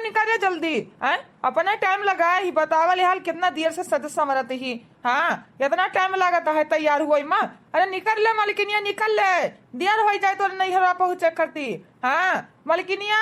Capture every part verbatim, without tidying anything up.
निकल ले जल्दी, हैं? अपना टाइम लगाए ही, बतावल हाल कितना देर से सज संवरत ही। हाँ, इतना टाइम लागत है तैयार हुए मा। अरे निकल ले मलकिनिया, निकल ले, देर होइ जाए तोरे नैहरवा पहुँचे करती। हाँ मलकिनिया,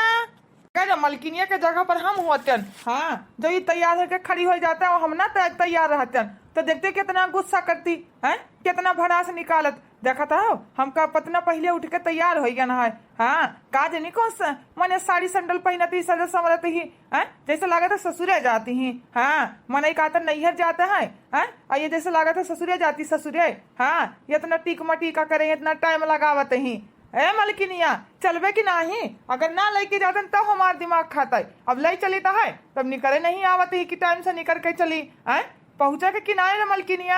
कह दे, मलकिनिया के जगह पर हम होतन, हाँ, जो ये तैयार होके खड़ी होइ जाते हैं, हम ना तै-, तैयार रहतन, तो देखते कितना गुस्सा करती, हैं, कितना भड़ास निकालत। देखत हो, हमका पतना पहिले उठ के तैयार होइ गन है, हाँ, का जनी कौन स-, मने साड़ी सैंडल पहिनत ही, सजत संवरत ही, हैं, जैसे लागत है ससुरे जाती ही, हाँ, मनई का तो नैहर जाते हैं, हैं, आ ये जैसे लागत है ससुरे जाती, ससुरे, हाँ, इतना टीक मटीका करे, इतना टाइम लगावत ही, ए मलकिनिया, चलबे कि नाही? अगर ना लइके जातन तब हमार दिमाग खाता है। अब लइ चली त है, तब निकरे नहीं आवत ही कि टाइम से निकर के चली। हैं? पहुँचे के कि नाय रे मलकिनिया?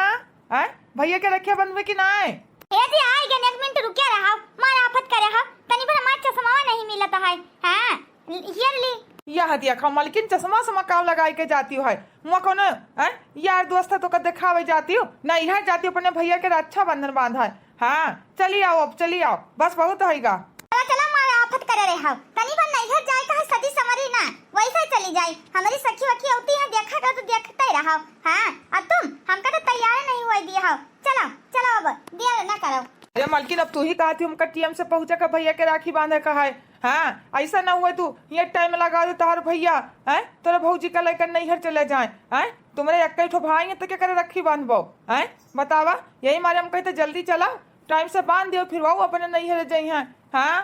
हैं? भैया के रखिया बंधबे कि नाय? ए जी, आइ गन, एक मिनट रुकिया रहा। मार आफत करे हा, तनी भर हमार चश्मा नहीं मिलत है। हाँ, हियर ली। यह देखा मलकिन, चश्मा उश्मा काव लगाई के जाती है? मुआ कौनो, हैं? यार दोस्त है तो का देखावे जाती हो? नैहर जाती हो अपने भैया के रक्षाबंधन बांधा है। हाँ, चली आओ अब, चली आओ, बस बहुत होइगा। चला, चला, मार आफत करे रहे हो। तनी भर नैहर जाए का है, सजी संवरी ना, वैसे चली जाए। हमारी सखी वखी होती है, देखा कर तो देखते रहो। हाँ, अब तुम हमका तो तैयार नहीं हुए दिए हो। चलो, चलो अब, देर ना करो। अरे मलकिन, अब तू ही कहा थी हमका टीएम से पहुँचा का भैया के राखी बांधे का है। हाँ, ऐसा ना हुए तू ये टाइम लगा दे, तोहर भैया, हैं, तोरे भौजी का लेकर नैहर चले जाए, हैं, तुम्हारे एक ठो भाई है तो क्या करे राखी बांधबो, हैं, बतावा। यही मारे हम कहते जल्दी चला, टाइम से बांध दियो, फिर वो अपने नैहर जाई हैं। हाँ,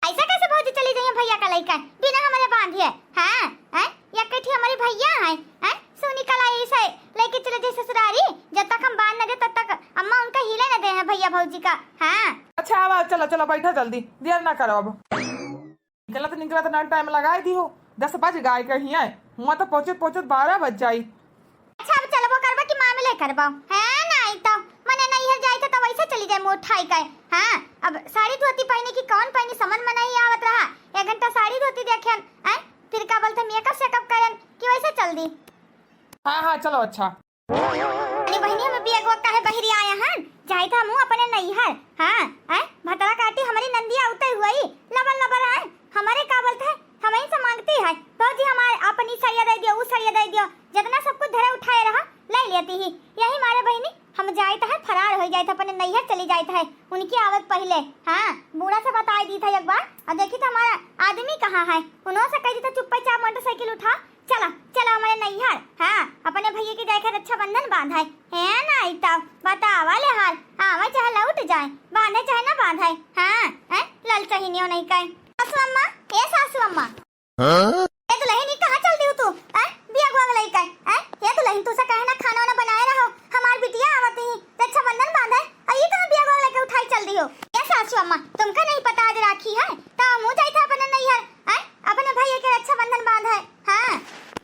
ऐसा कैसे भौजी चली जाइए भैया का लइका बिना हमारे बांधिए? हाँ, हैं? या कठी हमारे भैया हैं, हैं? सोनी कलाई से लेके चले जाए ससुरारी, जब तक हम बांध न दे तब तक अम्मा उनका हिले न दे हैं भैया भौजी का। हाँ। अच्छा, आवा, चलो, चलो, बैठा जल्दी, देर ना करो अब। निकलत निकलत ना टाइम लगाए दी हो, दस बज गए कहीं है, हुआ तो पहुँचत पहुँचत बारह बज जाई। अच्छा, अब चलबो करबा कि मामले करबा? है ना, ई तो मने नैहर जाई तो, तो वैसे चली जाए मोट ठाई का। हाँ, अब साड़ी धोती पहने की कौन पहनी, समझ में नहीं आवत रहा। एक घंटा साड़ी धोती देखेन, हैं? फिर का बोलते मेकअप सेकअप करेन कि वैसे चल दी। हाँ, हाँ, चलो, अच्छा। अरे बहिनी, हम बियगवा काहे बहिरी आया हन? जाई था मुँह अपने नैहर। हाँ, हैं? भतरा काटी हमारी नंदिया उतई हुई, लबर लबर है। हमारे का बोलते है, हम ही से मांगती है, "भौजी हमार अपन ई सड़िया दे दियो, ऊ सड़िया दे दियो।" जितना सब कुछ धरे उठाए रहा, ले लेती ही। यही मारे बहिनी, हम जाइत है, फरार हो जाइत है, अपने नैहर चली जाइत है, उनकी आवत पहिले। हाँ, बूढ़ा से बताई दी था एक बार, और देखी था हमारा आदमी कहाँ है, उन्हों से कह दी था, "चुप्पे चाप मोटरसाइकिल उठा, चला, चला हमारे नैहर।" हाँ, अपने भैया के जाए के रक्षाबंधन बांधाए। है ना, ई तब बतावा ले हाल, आवे चाहे लौट जाए, बांधे चाहे ना बांधाए। हाँ, हैं, ललचहिनियो नहीं कहे। सासू अम्मा, ए सासू अम्मा। हाँ? ए दुलहिन, ई कहाँ चल दियो तू? हैं? बियगवा लइके, हैं? ए दुलहिन, तू से कहे ना खाना वाना बनाए रहो, हमार बिटिया आवत ही, रक्षाबंधन बांधे, और ई कहाँ बियगवा लइके उठाई चल दियो? ए सासू अम्मा, तुमका नहीं पता आज राखी है, तो हमहू जाइत है अपने नैहर, हैं? अपने भैया के रक्षाबंधन बांधे। हाँ,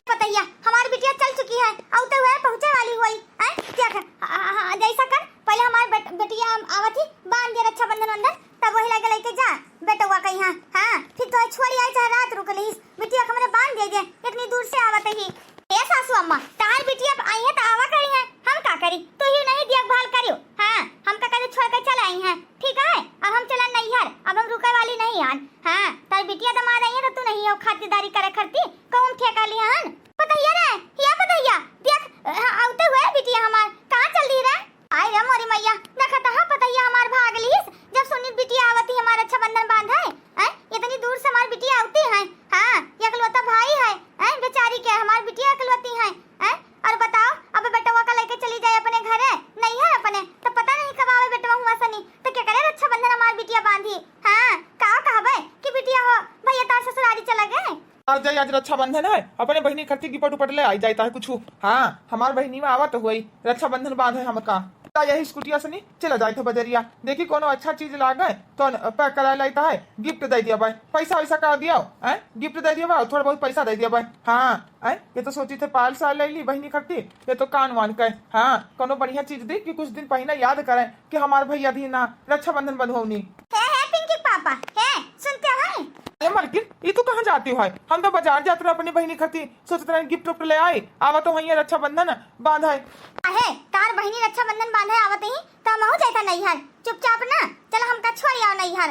पतैया, हमार बिटिया चल चुकी है, अउते हुए पहुँचे वाली हुई, हैं? देख, आ, आ, आ, जैसा कर, पहले हमार बेट-, बिटिया आवत ही, बांध दे रक्षाबंधन वंधन, तब वही लगे लेके जा बेटवा के यहाँ। हाँ, फिर तो छोड़ी आई, चाहे रात रुक लीस, बिटिया के हमरे बांध दे दे, इतनी दूर से आवत ही। ए सासू अम्मा, तहार बिटिया अब आई है तो आवा करी है, हम का करी, तू ही नहीं देखभाल करियो। हाँ, हमका कदे छोड़ के चल आई है, ठीक है, अब हम चलन नैहर, अब हम रुके वाली नहीं हन। हाँ, तार बिटिया दमाद आई है तो तू नहीं हो खातिरदारी करे करती, कौन ठेका लिया हन? पतैया रे, या पतैया, देख, हाँ, अउते हुए बिटिया हमार, कहाँ चल दी रे? आय रे मोरी मैया, देखत हा पतैया हमार भाग लीस, जब सुनी बिटिया आवती हमार रक्षाबंधन बांधे, हैं? इतनी दूर से हमार बिटिया आवती है, हाँ, एकलौता भाई है, हैं? बेचारी के हमार बिटिया एकलौती है, हैं? और बताओ, अब बेटवा का लेके चली जाए अपने घरे, नैहर अपने, तो पता नहीं कब आवे बेटवा हुआ सनी, तो क्या करे रक्षाबंधन हमार बिटिया बांधी, हाँ, का कहबे कि बिटिया हो, भैया तार ससुरारी चला गए। आ जाई, आज रक्षाबंधन है, अपने बहिनी खातिर गिफ्ट उपट ले आई जाई, ताहे कुछ। हाँ, हमार बहिनी में आवत हुई, रक्षाबंधन बांधे हमका। ता यही स्कूटिया से नहीं चला जाई थे बजरिया, देखी कोनो अच्छा चीज लागे तो पैक करा लाई, ताहे गिफ्ट दे दिया भाई, पैसा वैसा का दिया, हैं? गिफ्ट दे दिया भाई, थोड़ा बहुत पैसा दे दिया भाई। हाँ, हैं? ये तो सोची थे पायल साल ले ली बहिनी खातिर, ये तो कान वान के। हाँ, कोनो बढ़िया चीज दी कि कुछ दिन पहले याद करें कि हमार भैया दी ना रक्षाबंधन बंधवनी। हे, हे, पिंकी पापा, हे, सुनते हो भाई? ए मलकिन, ई तू कहाँ जाती हो? हम तो बाजार जात रहे अपनी बहिनी खातिर, सोचत रहे गिफ्ट उफ्ट ले आई, आवा तो वहीं रक्षाबंधन बांध है। अहे, तार बहिनी रक्षाबंधन बांधे आवत ही, तो हमहू जाता नैहर। चुपचाप ना, चला हमका छोड़ आओ नैहर।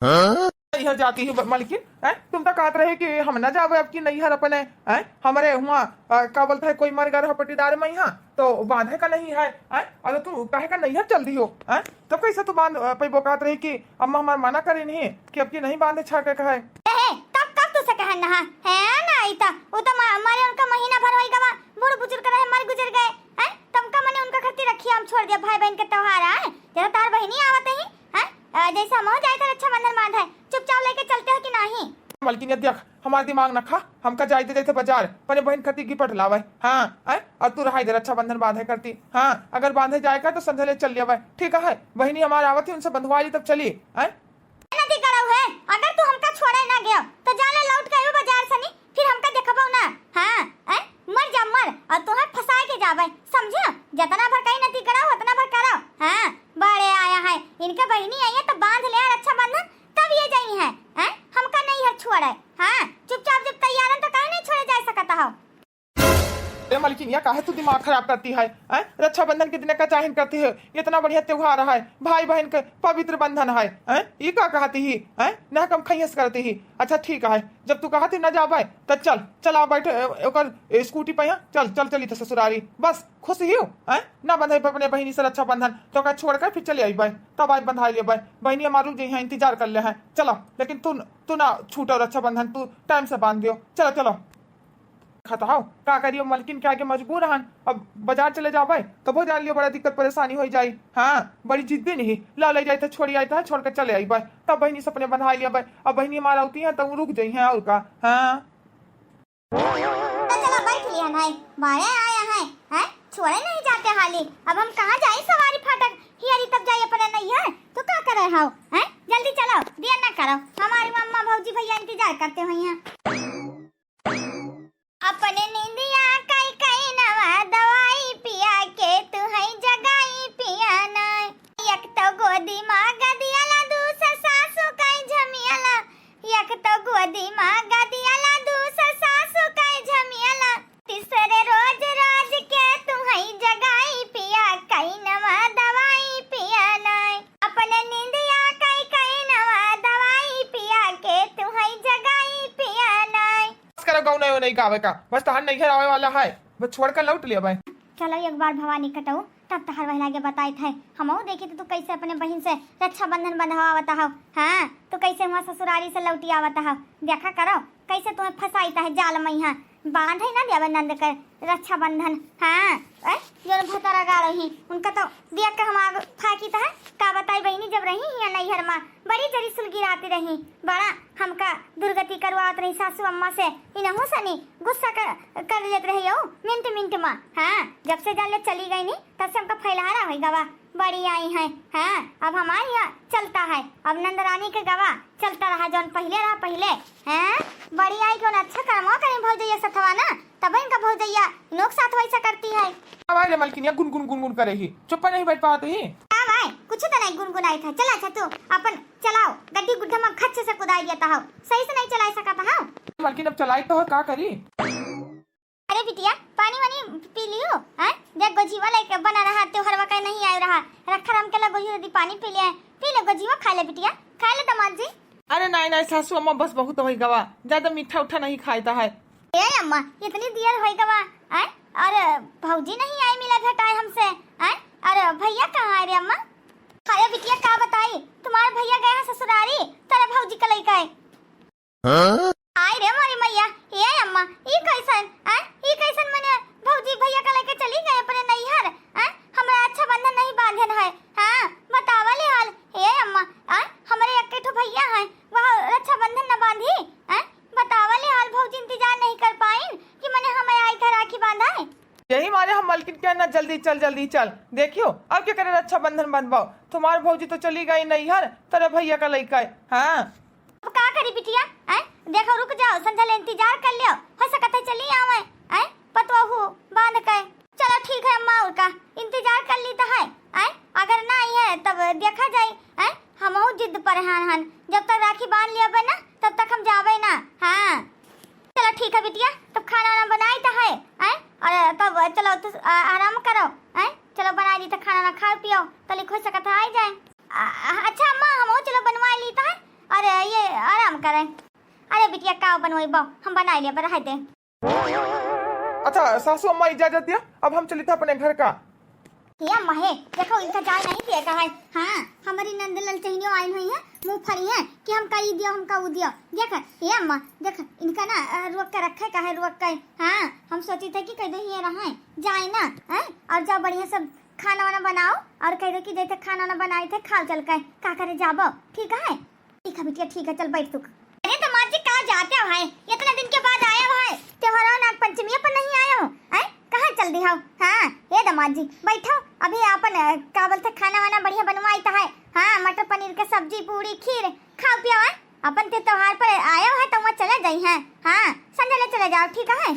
हाँ? नैहर जाती हूँ ब-, मलकिन, हैं? तुम तो कहत रहे कि हम ना जाबे अब की नैहर अपने, हैं? हमरे हुआँ, अ, का बोलत है, कोई मर गया रहा पटीदार में यहाँ, तो बाँधे का नहीं है, हैं? और तू काहे का नैहर चल दी हो, हैं? तब कैसे तू बाँध, अ, पैबो? कहत रही कि अम्मा हमार मना करी नहीं कि अब की नहीं बाँधे छाके का है। ए, तब कब तुसे कहन ना है? है ना, ई त, उ त म-, मरे उनका महीना भर होई गवा, बूढ़ बुजुर्ग रहे, मर गुजर गए, हैं? तब का मने उनका खातिर रखिया हम छोड़ दिया, भाई बहन के त्योहार है, जरा तार बहिनी आवत ही, हैं? अ, जैसे हमहू जाए थे रक्षाबंधन बाँधे, चुपचाप लेके चलते हो कि नहीं? मलकिन, ये देख, हमार दिमाग न खा, हमका जाए दे, जाए थे बाजार, अपने बहन खातिर गिफ्ट लावे, हाँ, हैं? और तू रहाई दे रक्षाबंधन बाँधे करती, हाँ, अगर बाँधे जाए का तो संझले चल लेवे, ठीक है? बहिनी हमार आवत ही, उनसे बंधवा ली तब चली, हैं? नती करऊ है, अगर तू हमका छोड़े ना गयो, तो जा ले लौट के आइबो बाजार से नी, फिर हमका देखबो ना। हाँ, ऐ, मर जा मर, और तोहे फंसाए के जाबे, समझो? जितना भर कहीं नती करऊ, उतना भर करऊ। हाँ, बड़े आया है, इनके बहिनी आई है तो बाँध ले रक्षाबंधन, तब ये जाई है, हैं? हमका नहीं है छोड़े। हाँ, चुपचाप जब तैयार है तो काहे नहीं छोड़े जा सकता हो? ए मलकिनिया, काहे तू दिमाग खराब करती है, हैं? रक्षाबंधन के दिन का चाहिन करती है, इतना बढ़िया त्योहार है, भाई बहन के पवित्र बंधन है, हैं? ई का कहती ही, हैं? ना कम खैस करती ही। अच्छा ठीक है, जब तू कहती ना जाबे, त चल, चला बैठ, ए, ओकर, ए, स्कूटी पे यहाँ, चल, चल, चली तो ससुरारी, बस खुश ही हो, हैं? ना बंधे अपने बहिनी से रक्षाबंधन, तो का छोड़ कर फिर चले अइबे, तब आज बंधा लेबे, बहिनी हमार रुक जइहैं, इंतजार कर ले हैं, चलो, लेकिन तू, तू ना छूटो रक्षाबंधन, तू टाइम से बाँध दियो, चलो, चलो। खत हौ, का करियो, मलकिन के आगे मजबूर हन। अब बाजार चले जाबे, तबो जान लियो बड़ा दिक्कत परेशानी होइ जाई। हाँ, बड़ी जिद्दी नहीं, ला ले जाए तो छोड़ी आए तो छोड़ के चले आइबे, तब बहिनी से अपने बंधाई लियाबे। अब बहिनी हमार आवती हैं तो रुक जइहैं और का। हाँ। तो चलो बैठ लिया भाई, बड़े आया है, हैं? छोड़े नहीं जाते हाली। अब हम कहाँ जाए सवारी फाटक, हियरी तब जाए अपने नैहर, तो का करे हो, हैं? जल्दी चलो, देर ना करो, हमारी अम्मा भौजी भैया इंतजार करते हुए हैं। अपने निंदिया कई कई नवा दवाई पिया के तू है जगाई पिया ना। एक तो गोदी माँ गदियाला, दूसर सासू कई झमियाला। एक तो गोदी माँ गदियाला, दूसर सासू कई झमियाला। तीसरे रोज राज के तू है जगाई पिया, कई नवा दवाई पिया ना। अपने निंदिया कई कई नवा दवाई पिया के तू है जगाई पिया ना। बस करो, गौ नहीं, नहीं गावे का, बस तहार नैहर आवे वाला है, बस छोड़ कर लौट लिया भाई। चलो एक बार भवानी कटऊ, तब तहार वही लागे बताइत है, हमहू देखी तो तू कैसे अपने बहिन से रक्षाबंधन बंधवावत हो। हाँ, तू कैसे हुआँ ससुरारी से लौटी आवत हो, देखा करो कैसे तुम्हें फंसाइत है जाल में। यहाँ बाँधे ना देवे नंद कर रक्षाबंधन। हाँ, ए, जौन भतरा गाड़ो ही, उनका तो देख के हम आग फाकित है। का बताई बहिनी, जब रही हियाँ नैहर मा, बड़ी जरी सुलगिराती रही, बड़ा हमका दुर्गति करवावत रही सासू अम्मा से। इनहू सनी गुस्सा कर, कर लेत रही हो मिनट मिनट मा। हाँ, जब से जान ले चली गई नी, तब से हमका फैलहारा होई गवा। बड़ी आई है, हाँ, अब हमार यहाँ चलता है, अब नंदरानी के गवा चलता रहा, जौन पहिले रहा पहिले। हैं, बड़ी आई, कौन अच्छा करमवा करी भौजैया सथवा ना, तब इनका भौजैया नोक साथ वैसा करती है। अब आई रे मलकिनिया गुनगुन गुनगुन करे ही, चुप्पा नहीं बैठ पावत ही। का भाई, कुछ तो नहीं गुनगुनाइत है। चला अच्छा तू अपन चलाओ, गड्डी गुड्ढा में खच्चे से कुदाई देता हो, सही से नहीं चला सकता हो। मलकिन अब चलाई तो है, का करी? अरे बिटिया, पानी वानी पी लियो, हैं? देख गोझिवा लेके बना रहा, त्योहरवा का नहीं आयो रहा, रखा राम के ला गोझिवा दी पानी पी लिया, पी ले गोझिवा, खा ले बिटिया, खा ले दामाद जी। अरे नहीं नहीं सासू अम्मा, बस बहुत होई गवा, ज्यादा मीठा उठा नहीं खाइता है। ए अम्मा, इतनी देर होई गवा, हैं? अरे भौजी नहीं आई मिला भेटाए हमसे, हैं? अरे भैया कहाँ है रे अम्मा? अरे बिटिया का बताई, तुम्हारे भैया गए हैं ससुरारी, तेरे भौजी का लइका है। हाँ? आय रे मोरी मैया, ए अम्मा, ई कैसन, आय, ई कैसन मने भौजी भैया का लेके चली गए अपने नैहर, आय, हमरा रक्षाबंधन नहीं बांधन है, हाँ, बतावा ले हाल, ए अम्मा, आय, हमरे एक ठो भैया है, वह रक्षाबंधन न बांधी, आय, बतावा ले हाल भौजी इंतजार नहीं कर पाइन कि मने हम आई था राखी बांधा है। यही मारे हम मलकिन के ना जल्दी चल, जल्दी चल, देखियो अब के करे रक्षाबंधन बंधबाओ, तुम्हार भौजी तो चली गई नैहर, तेरे भैया का लइका है, हाँ। अब का करी बिटिया, आय? देखो, रुक जाओ, संझा ले इंतजार कर लियो, हो सकत है चली आवे, आय? पतोहू बांध के। चलो ठीक है अम्मा, और का, इंतजार कर ली तो है, आय? अगर ना आई है तब देखा जाए, आय? हमहू जिद पर हान हन, जब तक राखी बांध लियाबे ना तब तक हम जाबे ना। हाँ चलो ठीक है बिटिया, तब खाना वाना बनाई तो है, आय? और तब चलो तू आ-, आराम करो, आय? चलो बनाई दी तो खाना ना खाओ पियो, तली हो सकत है आई जाए। आ, अच्छा अम्मा, हमहू चलो बनवा ली तो है, अरे ये आराम करे। अरे बिटिया का बनवाई बा, हम बनाई ले पर रहते। अच्छा सासू अम्मा इजाजत दिया, अब हम चलित है अपने घर का। ये अम्मा हे, देखो इनका जाए नहीं दिए का है। हाँ, हमारी नंद ललचहिनियो आइन हुई है, मुँह फरी है कि हमका ई दियो, हमका ऊ दियो। देख, ये अम्मा, देख, इनका ना, अ, रोक के रखे का है, रोक के। हाँ, हम सोची थे कि कह दो ये रहे, जाए ना, हैं? और जाओ बढ़िया सब खाना वाना बनाओ और कह दो कि जैसे खाना वाना बनाए थे, खाओ चल के, का करे जाबो, ठीक है? ठीक है बिटिया, ठीक है, चल बैठ तू। अरे दामाद जी, कहाँ जाते हो है? इतने दिन के बाद आए हो है, त्योहार नाग पंचमी पर नहीं आए हो, हैं? कहाँ चल दी हो? हाँ, ये दामाद जी, बैठो, अभी अपन, अ, का बोलते, खाना वाना बढ़िया बनवाई तो है। हाँ, मटर पनीर के सब्जी, पूरी, खीर खाओ पियो है। अपन ते त्योहार पर आए हो है तो वहाँ चले जाई हैं। हाँ, संझा ले चले जाओ, ठीक है?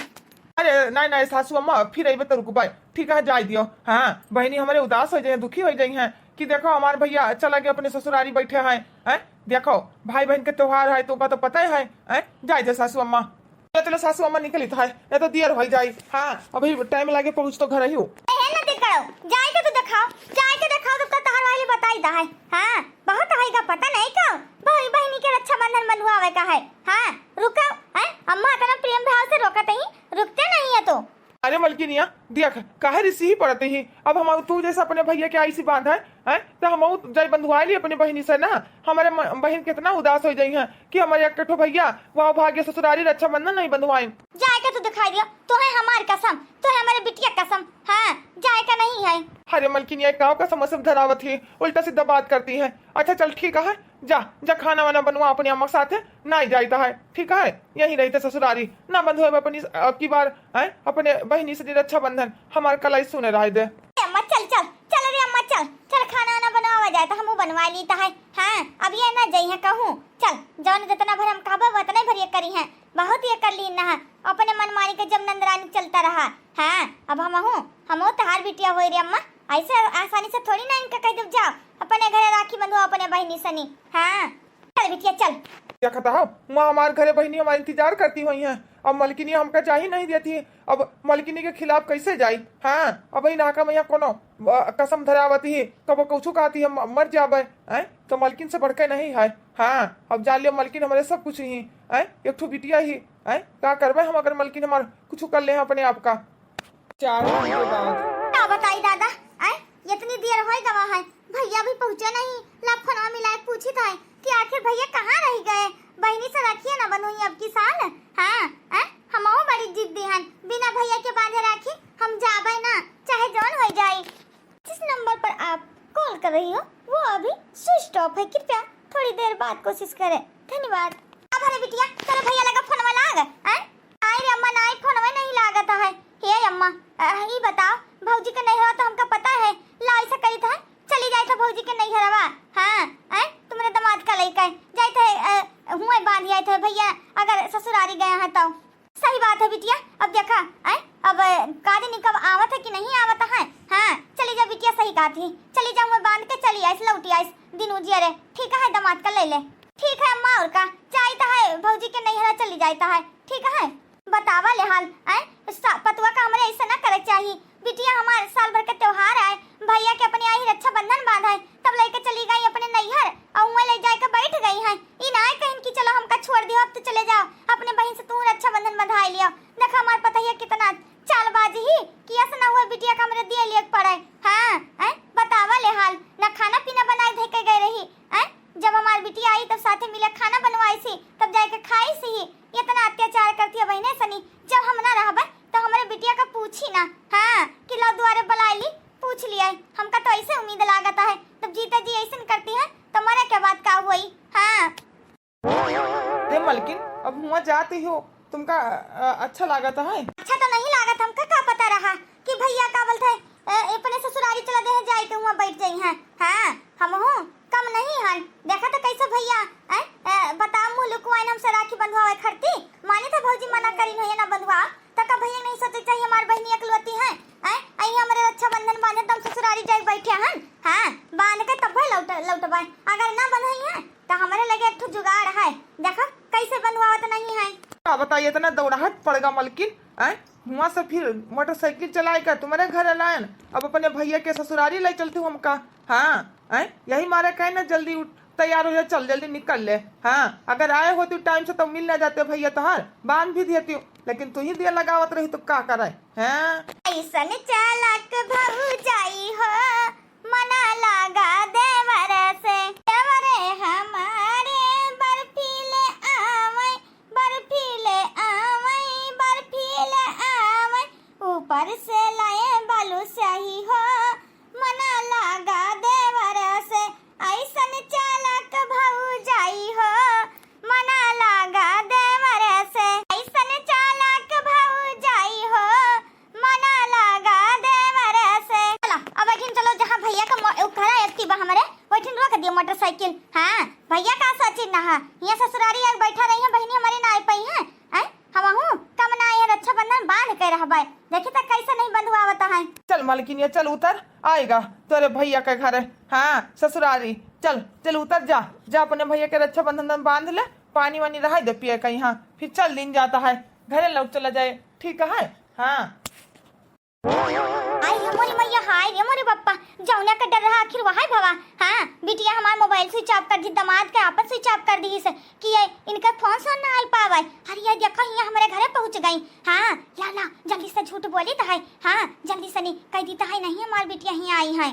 अरे नहीं नहीं सासू अम्मा, फिर अइबे तो रुकबे, ठीक है, जाए दियो। हाँ, बहिनी हमारे उदास हो जाए, दुखी हो जाई हैं कि देखो हमार भैया चला गया अपने ससुरारी बैठे हैं, हैं? देखो भाई बहन के त्योहार है, तुमका तो पता ही है, हैं? जाए दे सासू अम्मा। चलो, चलो सासू अम्मा निकलित है, नहीं तो देर हो जाई। हाँ, अभी टाइम लागे पहुँच तो घर ही हो। ए, हे नदी कड़ो, जाए के तो दिखाओ, जाए के दिखाओ, तब तक तहार वाली बताई दा है। हाँ, बहुत है का पता नहीं का, भाई बहनी के रक्षाबंधन बंधुआवे का है। हाँ, रुको, हैं? अम्मा इतना प्रेम भाव से रोकत ही, रुकते नहीं है तो। अरे मलकिनिया, देख, काहे रिसी ही पड़त ही? अब हम तू जैसे अपने भैया के आइसी बांध है, हैं? तो हम जाई बंधुआ ली अपने बहिनी से ना। हमारे म-, बहिन कितना उदास हो जाई है कि हमारे एक ठो भैया वहाँ भाग्य ससुरारी रक्षाबंधन नहीं बंधवाइन। जाए के तो दिखाई दिया, तो है हमार कसम, तो है हमारे बिटिया कसम। हाँ, जाए का नहीं है। अरे मलकिनिया, का कसम वसम धरावत ही, उल्टा सीधा बात करती है। अच्छा चल ठीक है, जा, जा खाना वाना बनवा अपने अम्मा के साथे, ना ही जाइत है, ठीक है? यहीं रहित है ससुरारी, ना बंधुआ अपनी अब की बार, हैं? अपने बहिनी से रक्षाबंधन, हमार कलाई सुने रह दे। ए अम्मा चल, चल, चल रे अम्मा चल, चल खाना वाना बनवावा जाए तो हमहू बनवा लीत है। हाँ, अब ये ना जइहे कहूँ, चल, जौन जितना भर हम कहबे उतना ही भर ये करी हैं, बहुत ये कर ली ना, अपने मनमानी के जब नंदरानी चलता रहा। हाँ, अब हमहू, हमहू तहार बिटिया होई रे अम्मा, ऐसे आसानी से थोड़ी ना इनका कह देब जाओ, अपने घरे राखी बंधो अपने बहिनी सनी। हाँ, चल बिटिया चल। देखत हो, वहाँ हमार घरे बहिनी हमार इंतजार करती हुई हैं। अब मलकिनिया हमका जा ही नहीं देती, अब मलकिनी के खिलाफ कैसे जाई? हाँ, अब ही नाका में यहाँ कोनो, अ, कसम धरावती ही, कबो कुछ कहती हम मर जाबे, हैं? तो मलकिन से बढ़ के नहीं है। हाँ, अब जान लियो मलकिन हमारे सब कुछ ही, हैं? एक ठो बिटिया ही, हैं? का करबे हम अगर मलकिन हमार कुछ कर ले अपने आप का? चार दिन के बाद। का बताई दादा, आय, इतनी देर होई गवा है, भैया भी पहुँचे नहीं। ला फोनवा मिलाए पूछित है कि आखिर भैया कहाँ रह गए, बहिनी से रखिए ना बनोई अब की साल। हाँ, आय, हमहू बड़ी जिद्दी हन, बिना भैया के बांधे राखी हम जाबे ना, चाहे जौन हो जाई। जिस नंबर पर आप कॉल कर रही हो वो अभी स्विच ऑफ है, कृपया थोड़ी देर बाद कोशिश करें। धन्यवाद। अब अरे बिटिया, तेरे भैया लगा फोनवा लाग, हैं? आई रे अम्मा, नाई फोनवा नहीं लागत है। हे अम्मा, अ, ई बताओ, भौजी के नहीं हो तो हमका पता है, ला ऐसा करी था, चली जाए था भौजी के नहीं हरवा। हाँ, हैं? तुम्हारे दामाद का लइका है, जाए थे, अ, हुए बांध आए थे भैया, अगर ससुरारी गया है तो। सही बात है बिटिया, अब देखा, आय, अब का जानी कब आवत है कि नहीं आवत है। हाँ, चली जा बिटिया, सही कहत ही, चली जा, मैं बांध के चली आइस, लौटी आइस, दिन उजिया रे, ठीक है, दामाद का ले ले। ठीक है अम्मा, और का, जाइत है, भौजी के नैहरा चली जाइत है, ठीक है। बतावा ले हाल, आय, सा-, पतुआ का हमरे ऐसा ना करे चाहिए, बिटिया हमार साल भर के त्योहार आए, भैया के अपने आई रक्षाबंधन बांधा है, तब लेके चली गई अपने नैहर और वहीं ले जाए के बैठ गई है। ई ना कहिन कि चलो हमका छोड़ दियो, अब तो चले जाओ, अपने बहिन से तू रक्षाबंधन बंधाई लियो। देखा हमार पतहिया कितना चालबाज ही कि ऐसा ना हुआ बिटिया का हमरे दिए लिए पड़े। हाँ, हैं? बतावा ले हाल, ना खाना पीना बनाए धे के गए रही, हैं? जब हमार बिटिया आई तब साथे मिले खाना बनवाई सी, तब जाए के खाई सी ही। इतना अत्याचार करती है बहिने सनी, जब हम ना रहबे तो हमरे बिटिया का पूछी ना, हाँ, कि लो दुआरे बुलाए ली, पूछ लिया, हमका तो ऐसे उम्मीद लागत है, जब जीता जी ऐसन करती है तो मरे के बाद का हुई? हाँ। हे मलकिन, अब हुआ जाती हो, तुमका, अ, अच्छा लागत है? अच्छा तो नहीं लागत, हमका का पता रहा कि भैया का बोलते हैं, अ, अपने ससुरारी चला दे हैं, जाए के हुआ बैठ जाई हैं। हाँ, हम हूँ कम नहीं हन। देखा तो कैसे भैया, हैं, अ, बताओ मुँह लुकवाइन हमसे राखी बंधवावे खरती, मानी था भौजी मना करी नहीं ना बंधवाओ, तो का भैया नहीं सोचे चाहिए हमार बहिनी एकलौती है, हैं? आई हमरे रक्षाबंधन बांधे तो हम ससुरारी जाए बैठे हन, हाँ, बांध के तब लौट, लौटबे, अगर ना बंधई है तो हमरे लगे एक ठो जुगाड़ है, देखा कैसे बंधवावत नहीं है। का बताइए, इतना दौड़ाहट पड़ेगा मलकिन, हैं? हुआ से फिर मोटरसाइकिल चलाए का तुम्हारे घर लायन, अब अपने भैया के ससुरारी ले चलती हूँ हमका। हाँ, हैं? यही मारे कहे ना जल्दी उठ, तैयार हो जा, चल जल्दी निकल ले। हाँ, अगर आए होती टाइम से तो मिल ना जाते भैया तोहार, बांध भी देती, लेकिन तू ही देर लगावत रही तो का करे? हाँ। ऐसन चालाक भौजाई हो, मना लागा देवर से। देवरे हमारे बर्फीले आवे, बर्फीले आवे, बर्फीले आवे, ऊपर से लाए बालू स्याही हो, मना लागा देवर से। ऐसन चालाक भौजाई हो, मना लागा देवर से। ऐसन चालाक भौजाई हो, मना लागा देवर से। चलो, अब बैठिन चलो, जहाँ भैया का मो-, उ खड़ा एक्टिवा हमरे, बैठिन रोक दियो मोटरसाइकिल। हाँ, भैया का सोची ना है, यहाँ ससुरारी आके बैठा रही है, बहिनी हमारी ना आई पाई है। हैं? हमहू कम ना आए, रक्षाबंधन बांध के रहबे। देखी त कैसे नहीं बंधुआवत है। चल मलकिनिया, चल उतर, आएगा तोरे भैया के घरे। हाँ, ससुरारी, चल, चल उतर जा, जा अपने भैया के रक्षाबंधन बांध ले, पानी वानी रहा दे पिए का यहाँ, फिर चल दिन जाता है, घरे लौट चला जाए, ठीक है? हाँ। आई हे मोरी मैया, हाय रे मोरे बप्पा, जौने का डर रहा आखिर वही भवा। हाँ, बिटिया हमार मोबाइल स्विच ऑफ कर दी, दामाद के आपन स्विच ऑफ कर दी से कि ये इनका फोन सोन ना आई पावे। अरे ये देखो, हियाँ हमरे घरे पहुँच गई। हाँ, ला ला, जल्दी से झूठ बोली तो है। हाँ, जल्दी से नहीं कह दी तो है, नहीं हमार बिटिया हियाँ आई है।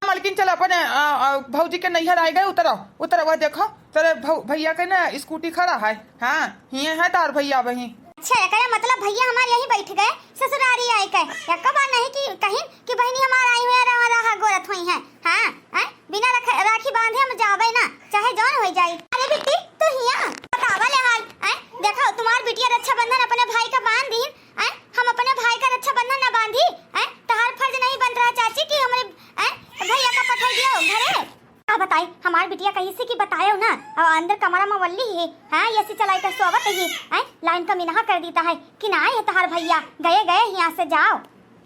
मलकिन चल अपने, अ, अ, भौजी के नैहर आए गए, उतरो, उतरो, वह देखो, तेरे भौ-, भैया के ना स्कूटी खड़ा है। हाँ, हिये है तार भैया वहीं। अच्छा, एकरा मतलब भैया हमार यहीं बैठ गए, ससुरारी आए के। एको बार नहीं कि कहीं कि बहिनी हमार आई हुई, रहा, रहा गोरत हुई है। हाँ, हैं? बिना रख-, राखी बांधे हम जावे ना, चाहे जौन हो जाई। अरे बिट्टी, तू हिया बतावा ले हाल, हैं? देखो, तुम्हार बिटिया रक्षाबंधन अपने भाई का बांध दी, हैं? हम अपने भाई का रक्षाबंधन ना बांधी, हैं? तहार फर्ज नहीं बन रहा चाची कि हमरे, हैं, भैया का पठाई दियो घरे। का बताई, हमार बिटिया कहीं से कि बतायो ना, अब अंदर कमरा में वल्ली ही, हाँ, एसी चलाई के सोवत ही, हैं, लाइन का मिनहा कर देता है कि ना आए है तहार भैया, गए गए यहाँ से जाओ।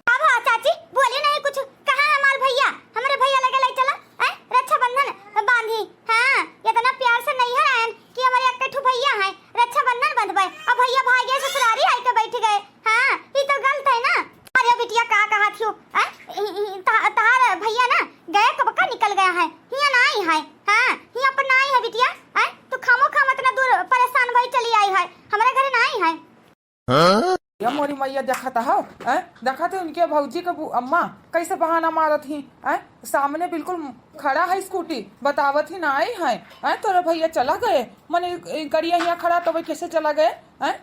अब हाँ चाची, बोली नहीं कुछ, कहाँ है हमार भैया? हमरे भैया लगे लाई चला, हैं, रक्षाबंधन बांधी, हाँ, इतना प्यार से नैहर आयन कि हमारे एक ठो भैया हैं, रक्षाबंधन बंधबे, अब भैया भाग गए ससुरारी आई के बैठ गए, हाँ, ये तो गलत है ना। अरे बिटिया का कहा थियो, हैं? इ, इ, त-, तहार भैया ना गए कब का निकल गया है, हिया ना आई है। हाँ, हिया पर ना आई है बिटिया, हैं? तू खामो खाम इतना दूर परेशान भई चली आई है, हमारे घरे ना आई है। हाँ? या मोरी मैया देखत हो, हैं? देखत हो इनके भौजी के बु-, अम्मा कैसे बहाना मारत ही, हैं? सामने बिल्कुल खड़ा है स्कूटी, बतावत ही ना आई है, हैं? तोरे भैया चला गए, मने इ, इ गड़िया हिया खड़ा तो भाई कैसे चला गए, हैं?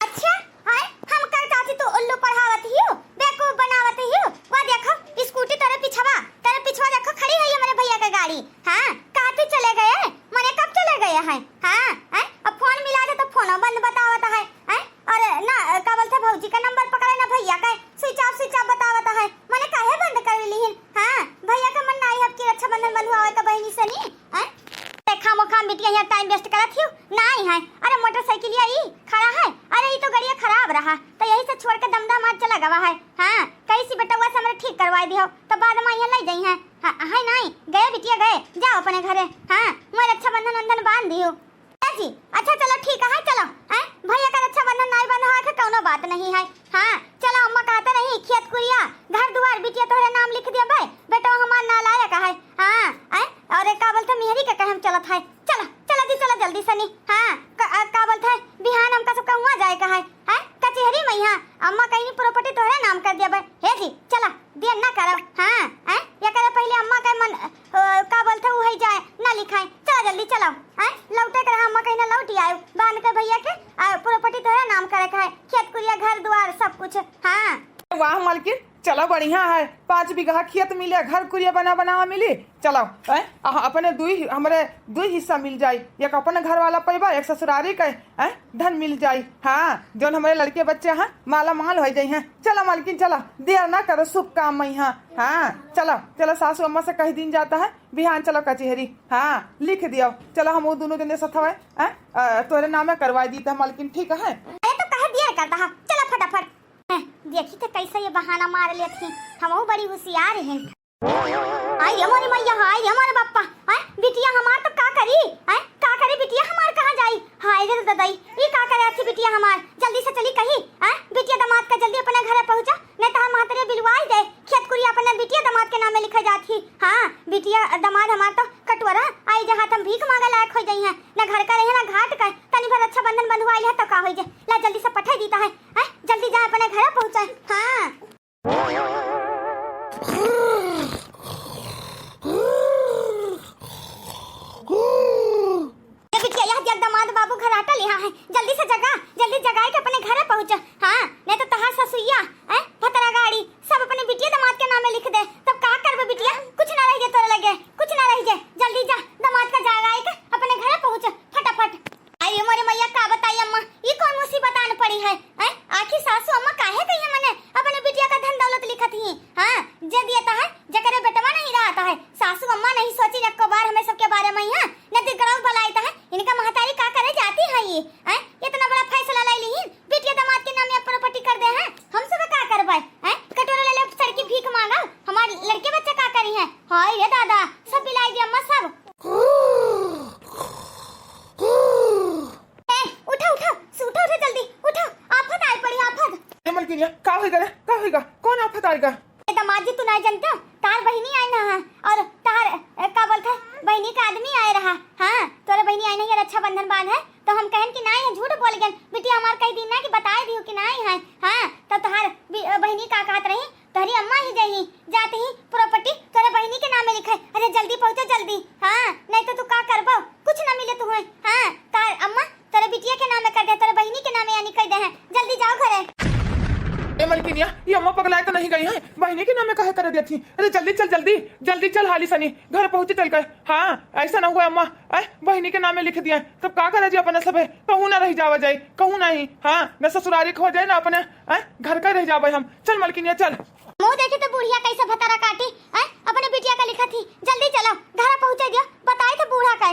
अच्छा, हाय, हम कर चाची तू उल्लू पढ़ावत हियो, बेवकूफ बनावत हियो। वा देखो, स्कूटी तेरे पिछवा, तेरे पिछवा देखो खड़ी है हमरे भैया के गाड़ी। हाँ, कहाँ तू चले गए? मने कब चले गए हैं? हाँ, हैं? अब फोन मिला दे तो फोनो बंद बतावत है, हैं? और ना, का बोलते भौजी का नंबर पकड़े ना भैया का, स्विच ऑफ, स्विच ऑफ बतावत है। मने काहे बंद कर ली है? हाँ, भैया का मन ना आई अब की रक्षाबंधन बंधुआवे का बहिनी सनी, हैं? ते खामो खाम बिटिया यहाँ टाइम वेस्ट करत हियो, ना आई है। अरे मोटरसाइकिलिया ई खड़ा है, अरे ई तो गड़िया खराब रहा, तो यही से छोड़ के दमदा मार चला गवा है। हाँ, कहीं सी बेटवा से हमरे ठीक करवाई दियो, तो बाद में यहाँ ले जाई है। हाँ, है नहीं, गए बिटिया गए, जाओ अपने घरे। हाँ, मैं रक्षाबंधन वंधन बांध दियो। चाची, अच्छा चलो ठीक है, चलो, हैं? भैया का रक्षाबंधन नाई बंधा है, कौनो बात नहीं है। हाँ, चलो अम्मा कहते नहीं, खेत कुरिया, घर दुआर बिटिया तोहरे नाम लिख दिया बे, बेटवा हमार नालायक है। हाँ, हैं? और का बोलते मेहरी के कहे हम चलत है, चलो, चलो दी, चलो जल्दी सनी। हाँ, का, आ, का बोलते है, बिहान हमका सब कहूँ जाए का है, हैं? कचहरी में यहाँ अम्मा कहीं प्रॉपर्टी तोहरे नाम कर दिया बे, हे जी, चलो। देर ना करो। हाँ, हैं? ये करे पहले अम्मा के मन, अ, का बोलते उ है जाए, ना लिखाए। चलो जल्दी चलो, हैं? लौटे के रहा, अम्मा कहीं ना लौट आयो। बांध के भैया के, आ, प्रॉपर्टी तोहरे नाम करे के है, खेत कुरिया, घर दुआर, सब कुछ। हाँ। वाह मालकिन, चलो बढ़िया है, पाँच बीघा खेत मिले, घर कुरिया बना बनावा मिली। चलो, हैं? अह, अपने दुई, हमरे दुई हिस्सा मिल जाई, एक अपने घर वाला पैबा, एक ससुरारी के, हैं? धन मिल जाई। हाँ, जौन हमरे लड़के बच्चे हैं, माला माल हो जाई हैं। चलो मालकिन, चलो, देर ना करो, शुभ काम में। हाँ, हाँ, चलो, चलो, सासू अम्मा से कह दीन जाता है, बिहान चलो कचहरी। हाँ, लिख दियो, चलो, हम वो दोनों जने सथवा, हैं? अ, तोरे नामे करवा दी तो मालकिन, ठीक है? अरे तो कह दिया करता है, चलो फटाफट। हैं, देखी तो कैसे ये बहाना मार लेत ही, हमहू बड़ी होशियार हैं। हाय रे मोरे मैया, हाय रे मोरे बप्पा, हैं, बिटिया हमार तो का करी, हैं, का करी बिटिया हमार, कहाँ जाई? हाय अरे ददई, ई का करे अथी बिटिया हमार? जल्दी से चली कही, हैं? बिटिया दामाद का जल्दी अपने घरे पहुँचा, नहीं तो हम महतरे बिलवाई दे। खेत कुरिया अपने बिटिया दामाद के नामे लिखे जात ही। हाँ, बिटिया दामाद हमार तो कटोरा आई जे हाथ हम भीख मांगे लायक हो जाई हैं। ना घर का रहे ना घाट का, तनी भर रक्षाबंधन बंधुआइल है तो का होई जे। ला जल्दी से पठा दीता है, हैं? जल्दी जा अपने घरे पहुँचा। हाँ। ए बिटिया, यह देख दामाद बाबू घराटा लिहा है, जल्दी से जगा, जल्दी जगाए के अपने घरे पहुँच। हाँ, नहीं तो तहार ससुइया, ए, भतरा गाड़ी, सब अपने बिटिया दामाद के नामे लिख दे, तब का करबे बिटिया? कुछ ना रह जाए तोरे लगे, कुछ ना रह जाए, जल्दी जा, दामाद का जगाए के अपने घरे पहुँच, फटाफट। अरे मोरे मैया, का बताई अम्मा, ई कौन मुसीबत आन पड़ी है, हैं? आखिर सासू अम्मा काहे कहिए मने अपने बिटिया का धन दौलत लिखत ही? हाँ, जे दियता है, जेकरे बेटवा नहीं रहता है, सासू अम्मा नहीं सोची एको बार हमें सबके बारे में, हाँ? न दिगड़ौ बलाइत है, इनका महतारी का करे जाती है ये, हैं? इतना बड़ा फैसला ले ली, बिटिया दामाद के नामे प्रॉपर्टी कर दे हैं, हम सब का करबे, हैं? कटोरा ले ले सड़की भीख मांगा, हमार लड़के बच्चे का करी हैं? हाय रे दादा, सब बिलाई दी अम्मा सब। ए, उठा, उठा, सु-, उठा, उठा, जल्दी, उठा, आफत आइ पड़ी, आफत। ए मलकिनिया, का होइगा रे? का होइगा? कौन आफत आइगा? ए दामाद जी, तू नाहीं जनते हो? तार बहिनी आई ना, हाँ, और तार, ए, का बोलत है, बहिनी का आदमी आए रहा। हाँ, तोरे बहिनी आई नहीं, रक्षाबंधन बांध है, तो हम कहन कि नाहीं है, झूठ बोल गए। बिटिया हमार कही दिन ना कि बताए दियो कि नाहीं है। हाँ, तब तोहार बि-, बहिनी का कहत रही, तोहरी अम्मा ही जही, जात ही प्रॉपर्टी तोरे बहिनी के नामे लिखे। अरे जल्दी पहुँचो जल्दी, हाँ, नहीं तो तू का करबो, कुछ ना मिले तुहे। हाँ, तोहर अम्मा तोरे बिटिया के नामे कर दे, तोरे बहिनी के नामे यानी कर दे हैं। जल्दी जाओ घरे। ए मलकिनिया, ये अम्मा पगलाए तो नहीं गई है? बहिनी के नामे काहे कर देती? अरे जल्दी चल, जल्दी, जल्दी चल हाली सनी, घर पहुँचे चल कर। हाँ, ऐसा ना हुआ अम्मा, ऐ, बहिनी के नामे लिख दिया, तब का करे जी अपना सबे? कहूँ ना रह जावा जाए, कहूँ नहीं। हाँ, न ससुरारी खो जाए ना अपने, ऐ, घर का रह जावे हम। चल मलकिनिया चल। मुँह देखी तो बुढ़िया कैसे भतारा काटी, ऐ, अपने बिटिया का लिखत ही। जल्दी चलो, घर पहुँचे दियो, बताए तो बूढ़ा का।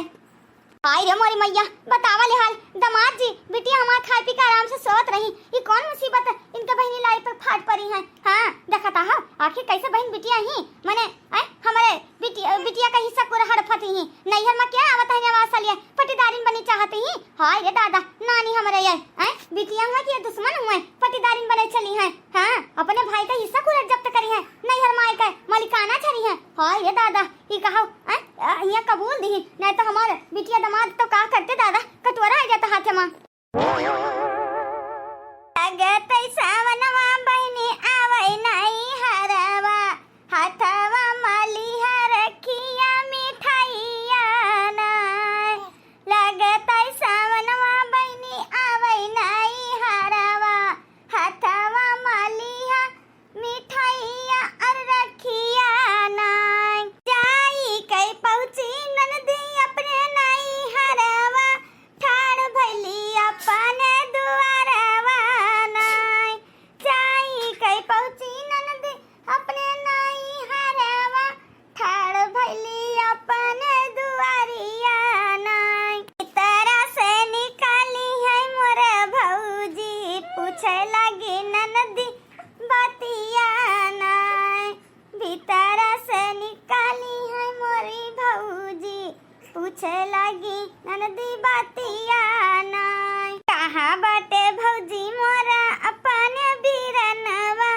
आई रे मोरी मैया, बतावा ले हाल। दामाद जी, बिटिया हमार खाए पी के आराम से सोवत रही, ई कौन मुसीबत इनके बहिनी लाई पर फाट पड़ी है? हाँ, देखता हो, आखिर कैसे बहिन बिटिया ही, मने, ऐ, हमरे बिटिया, बिटिया का हिस्सा कुर हड़फत ही। नैहर में क्या आवत है नवासा लिए, पटीदारिन बनी चाहत ही। हाय रे दादा, नानी हमरे ये, ऐ, बिटिया हुआ कि ये दुश्मन हुए, पटीदारिन बने चली हैं। हाँ, अपने भाई का हिस्सा कुर जब्त करी हैं, नैहर में आए के मलिकाना छरी हैं। हाय रे दादा, ई कहो, ऐ, अ, हियाँ कबूल दी, नहीं तो हमार बिटिया दामाद तो का करते दादा, कटोरा आ जाता हाथे में। लगत सावनवा बहिनी आवै नैहरवा, हथवा मलिहा रखिया मिठाइया नाय। लगत सावनवा बहिनी आवै नैहरवा, हथवा मलिहा मिठाइया अउर रखिया नाय। जाई कई पहुँची ननदी अपने नैहरवा, ठाड़ भइली अपने दुआरवा नाय। जाई कई पहुँची ननदी अपने नैहरवा, ठाड़ भइली अपने दुआरिया नाय। भीतरा से निकाली है मोर भौजी, पूछे लगी ननदी बतिया नाय। भीतरा से निकाली है मोरी भौजी, पूछे लगी ननदी बतिया नाय। कहाँ बाटे भौजी मोरा अपन बीरनवा,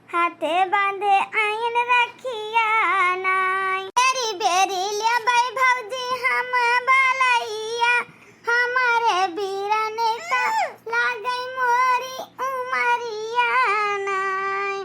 हाथे बांधे आइन रखिया नाय। बेरी बेरी लेबै भौजी हम बलैया, हमारे बीरन का लागै मोरी उमरिया नाय।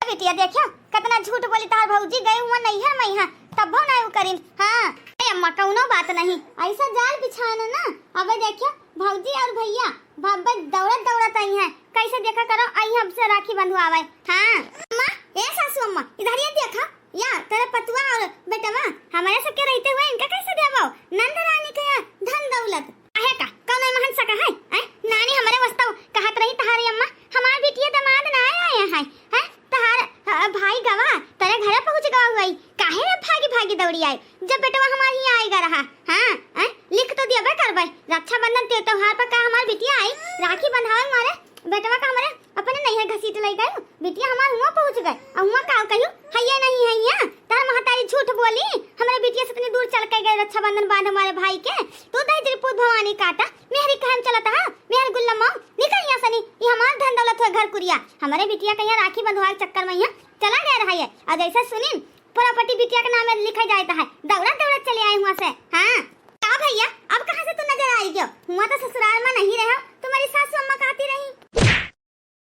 बिटिया देखियो, कितना झूठ बोली तहार भौजी, गई हुआ नैहर में यहाँ, तब भौ ना उ करिन। हाँ, ए अम्मा, कौनो बात नहीं, ऐसा जाल बिछाना ना। अबे देखियो, भौजी और भैया, बाबा दौड़त दौड़त आई हैं, कैसे देखा करो, आई हैं हमसे राखी बंधवावे। हाँ, अम्मा, ए सासू अम्मा, इधर ये देखा, या, तेरे पतुआ और बेटवा, हमारे सबके रहते हुए इनका कैसे देबो? नंद रानी के या धन दौलत। काहे का? कौनो महन सका है? हैं? नानी हमारे वास्ते कहत रही तहारी अम्मा, हमार बिटिया दामाद ना आए हैं, हैं? तहार, अ, भाई गवा, तेरे घरे पहुँच गवा हुई। काहे रे भागी भागी दौड़ी आए? जब बेटवा हमार हियाँ आएगा रहा, हाँ, हैं? लिख तो दिया बे करबे। रक्षाबंधन ते त्योहार पर का हमार बिटिया आई? राखी बंधावे मारे बेटवा का हमारे अपने नैहर घसीट लई गयो, बिटिया हमार हुआं पहुँच गए। अउर हुआं का कहियो, हइये नहीं है यहाँ, तार महतारी झूठ बोली, हमरे बिटिया से इतनी दूर चल के गए रक्षाबंधन बांध हमारे भाई के। तू दहिजरी पूत भवानी काटा, मेहरी कहन बोलत हा, मेहर गुल्लम मऊ, निकल यहाँ सनी, ये हमार धन दौलत हुए घर कुरिया। हमरे बिटिया कहिया राखी बंधवाए के चक्कर में यहाँ चला गए रहा है। और जैसे सुनिन, प्रॉपर्टी बिटिया के नाम में लिखा जाए है, दौड़त दौड़त चले आए हुआ से। हाँ, का भैया, अब कहाँ से तू नजर आई गयो? हुआ तो ससुराल में नहीं रहे, तुम्हारी सासू अम्मा कहती रही।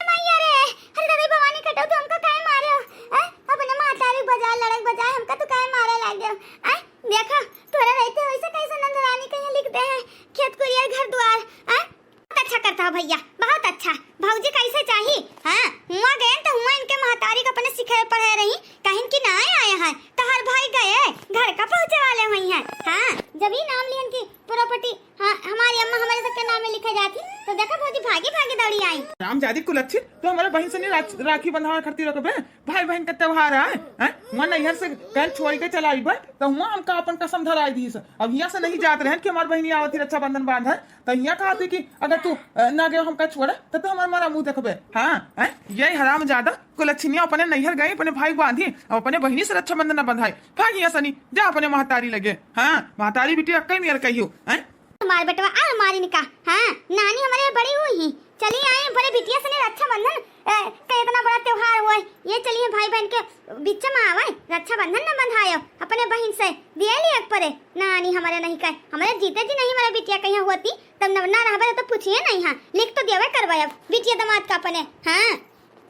मैया रे, अरे दादा भवानी कटो, तू हमका काहे मारे हो? हैं? अपने महतारी बजाय, लड़क बजाय हमका तू काहे मारे लागे हो? हैं? देखा, तोरा रहते वैसे कैसे नंदरानी कहीं लिख दे हैं, खेत कुरियर घर द्वार, हैं? बहुत अच्छा करता हो भैया, बहुत अच्छा। भौजी कैसे चाही? हाँ, हुआ गए तो हुआ इनके महतारी को अपने सिखाए पढ़ाए रही, कहीं की ना आए हैं, तहार भाई गए घर का पहुँचे वाले हुई हैं। हाँ, जब ही नाम लियन की प्रॉपर्टी, हाँ, हमारी अम्मा हमारे सबके नाम में लिखे जाती, तो देखा भौजी भागी भागी दौड़ी आई। राम जादी कुलच्छी, तो हमारे बहन से नहीं राख-, राखी बंधावे खरती रखबे? भाई बहन का त्योहार आए, हैं? हुआ नैहर से कल छोड़ के चला आइबे, तो हुआ हमका अपन कसम धराई दी से। अब हियाँ से नहीं जात रहन कि हमार बहनी आवत ही रक्षाबंधन बांधे, तो हियाँ कहती कि अगर तू, अ, ना गयो हमका छोड़े, तो तू हमार मरा मुँह देखबे। हाँ, हैं? यही हराम जादा कुलच्छिनिया अपने नैहर गई, अपने भाई को बांधी, अब अपने बहनी से रक्षाबंधन न बंधाई। भाग हियाँ सनी, जा अपने महतारी लगे। हाँ, महतारी बिटिया कई मेर कहियो, हैं? तुम्हारे बेटवा और मारी निका। हाँ, नानी हमारे बड़ी हुई ही। चली आई, बड़े बिटिया सने रक्षाबंधन, ए, का इतना बड़ा त्योहार हुआ है। ये चलिए भाई बहन के बीच में आवे, रक्षाबंधन न बंधायो, अपने बहन से दिए लिए एक परे। नानी हमारे नहीं कहे, हमारे जीते जी नहीं हमारे बिटिया कहीं होती, तब न, ना रहबे तो पूछिए नहीं। हाँ, लिख तो दिया करवाए अब बिटिया दामाद का अपने। हाँ।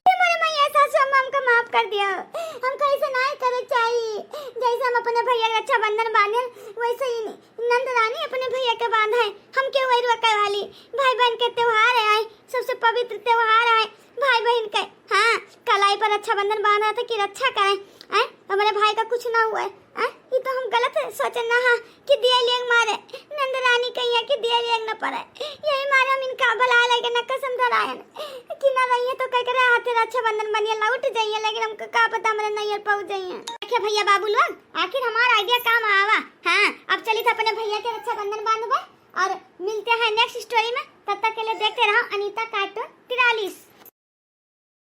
हे मोरे मैया, सासू अम्मा, हमका माफ कर दिया। हमका ऐसे नाहीं करे चाहिए। जैसे हम अपने भैया के रक्षाबंधन बांधे, वैसे ही नंद रानी अपने भैया के बांधे। हम क्यों वही रोके वाली? भाई बहन के त्योहार है, सबसे पवित्र त्योहार है भाई बहन के। हाँ, कलाई पर रक्षाबंधन बांधा था कि रक्षा करे। आए, हमारे भाई का कुछ ना हुआ है। आए, ये तो हम गलत सोचे ना, हाँ, कि दिया लियंग मारे। नंद रानी कहिया कि दिया लियंग न पड़े। यही मारे हम इनका भला लगे न कसम धरायन कि ना रहिए तो कह करे हाथे रक्षाबंधन बनिए लौट जाइए, लेकिन हमको का पता हमारे नैहर पहुँच जाइए। देखिए भैया बाबू लोग, आखिर हमारा आइडिया काम आवा। हाँ, अब चली था अपने भैया के रक्षाबंधन बांधबे और मिलते हैं नेक्स्ट स्टोरी में। तब तक के लिए देखते रहो अनीता कार्टून तिरालीस।